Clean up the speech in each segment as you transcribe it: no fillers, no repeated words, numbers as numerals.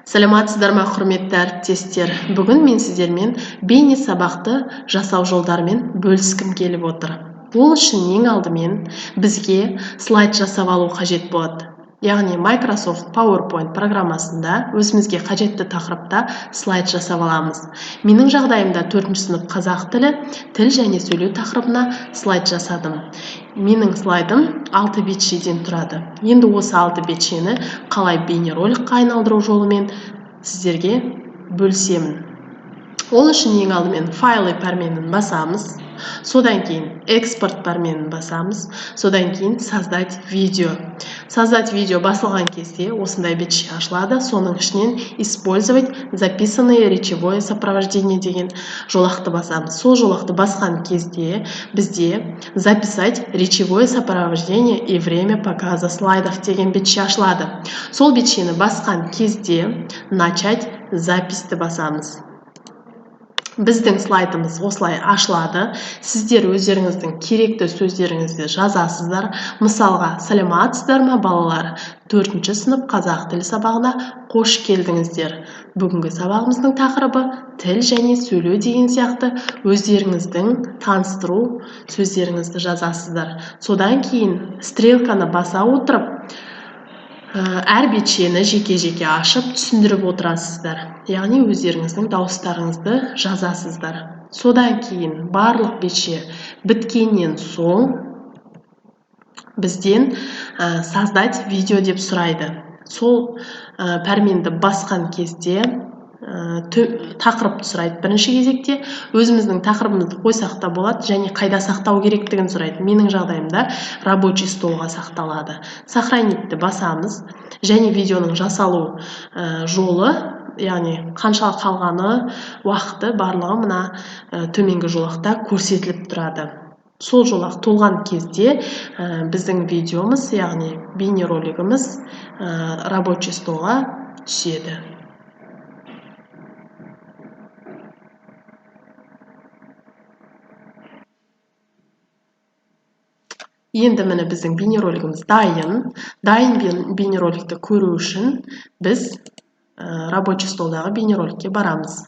Саламатсыздар ма, құрметті әріптестер! Бүгін мен сіздермен бейнесабақты жасау жолдарымен бөліскім келіп отыр. Ол үшін ең алдымен бізге слайд жасап алу қажет болады. Яғни Microsoft PowerPoint программасында өзімізге қажетті тақырыпта слайд жасап аламыз. Менің жағдайымда 4 сынып қазақ тілі, тіл және сөйлеу тақырыбына слайд жасадым. Менің слайдым 6 бетшеден тұрады. Енді осы 6 бетшені қалай бейнероликқа айналдыру жолымен сіздерге бөлісемін. Ол үшін ең алдымен файлы пәрменін басамыз. Содан кейін экспорт пәрменін басамыз. Содан кейін создать видео. Создать видео басылған кезде осындай бетше ашылады. Соның ішінен использовать записанное речевое сопровождение деген жолақты басамыз. Сол жолақты басқан кезде бізде записать речевое сопровождение и время показа слайдов деген бетше ашылады. Сол бетшені басқан кезде начать записьті басамыз. Біздің слайдымыз осылай ашылады. Сіздер өздеріңіздің керекті сөздеріңізді жазасыздар. Мысалға, саламатсыздар ма, балалар? 4 сынып қазақ тілі сабағына қош келдіңіздер. Бүгінгі сабағымыздың тақырыбы тіл және сөйлеу деген сияқты өздеріңіздің таныстыру сөздеріңізді жазасыздар. Содан кейін стрелканы баса отырып, әр бетшені жеке-жеке ашып түсіндіріп отырасыздар. Яғни өздеріңіздің дауыстарыңызды жазасыздар. Содан кейін барлық бетше біткеннен соң бізден создать видео деп сұрайды. Сол пәрменді басқан кезде тақырыпты сұрайды. Бірінші кезекте өзіміздің тақырыбымызды қойсақ та болады және қайда сақтау керектігін сұрайды. Менің жағдайымда рабочий столға сақталады. Сохранитті басамыз және видеоның жасалу жолы, яғни қанша қалғаны, уақыты барлығы мына төменгі жолақта көрсетіліп тұрады. Сол жолақ толған кезде біздің видеомыз, яғни бейнеролигіміз рабочий столға түседі. Енді міне біздің бейнеролигіміз дайын. Дайын бейнероликті көру үшін біз рабочий столдағы бейнероликке барамыз.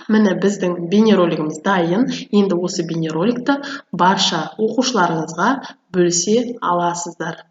Міне біздің бейнеролигіміз дайын. Енді осы бейнероликті барша оқушыларыңызға бөлісе аласыздар.